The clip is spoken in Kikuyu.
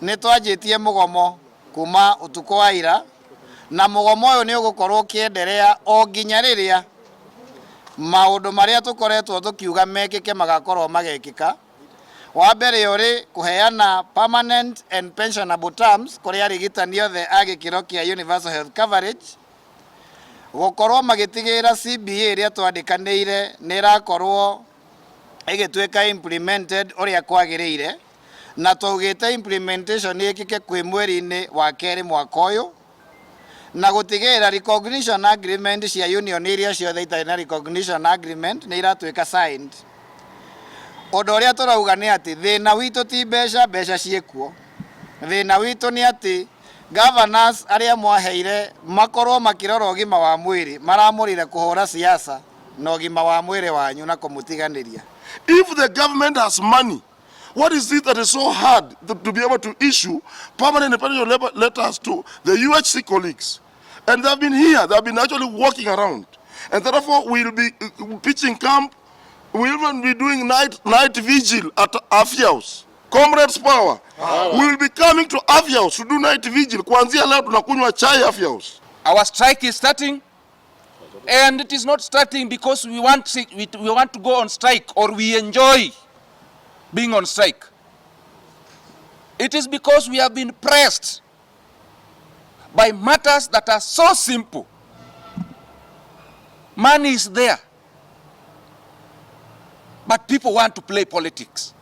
Nĩ twanjĩtie mũgomo kuma ũtukũ wa ira, na mũgomo ũyũ nĩ ũgũkorwo ũkĩenderea o nginya rĩrĩa maũndũ marĩa tũkoretwo tũkiuga mekĩke magakorwo magekĩka. Wa mbere ũrĩ kũheana permanent and pensionable terms kũrĩ arigitani othe a gĩkĩro kĩa universal health coverage, gũkorwo magĩtigĩrĩra CBA ĩrĩa twandĩkanĩire nĩ ĩrakorwo ĩgĩtuĩka implemented ũrĩa kwagĩrĩire, na twaugĩte implementation ĩkĩke kwĩ mweri-inĩ wa kerĩ mwaka ũyũ, na gũtigĩrĩra recognition agreement cia union iria ciothe itarĩ na recognition agreement nĩ iratuĩka signed. Ũndũ ũrĩa tũrauga nĩ atĩ thĩna witũ ti mbeca, mbeca ciĩkuo. Thĩna witũ nĩ atĩ governors arĩa mwaheire makorwo makĩrora ũgima wa mwĩrĩ maramũrire kũhũra siasa na ũgima wa mwĩrĩ wanyu na kũmũtiganĩria. If the government has money, what is it that is so hard to be able to issue permanent pension letters to the UHC colleagues? And they've been here, they've been actually walking around. And therefore, we'll be pitching camp. We'll even be doing night vigil at Afya House. Comrades power. We will be coming to Afya House to do night vigil. Kuanzia leo tunakunywa chai Afya House. Our strike is starting, and it is not starting because we want to go on strike or we enjoy being on strike. It is because we have been pressed by matters that are so simple. Money is there, but people want to play politics.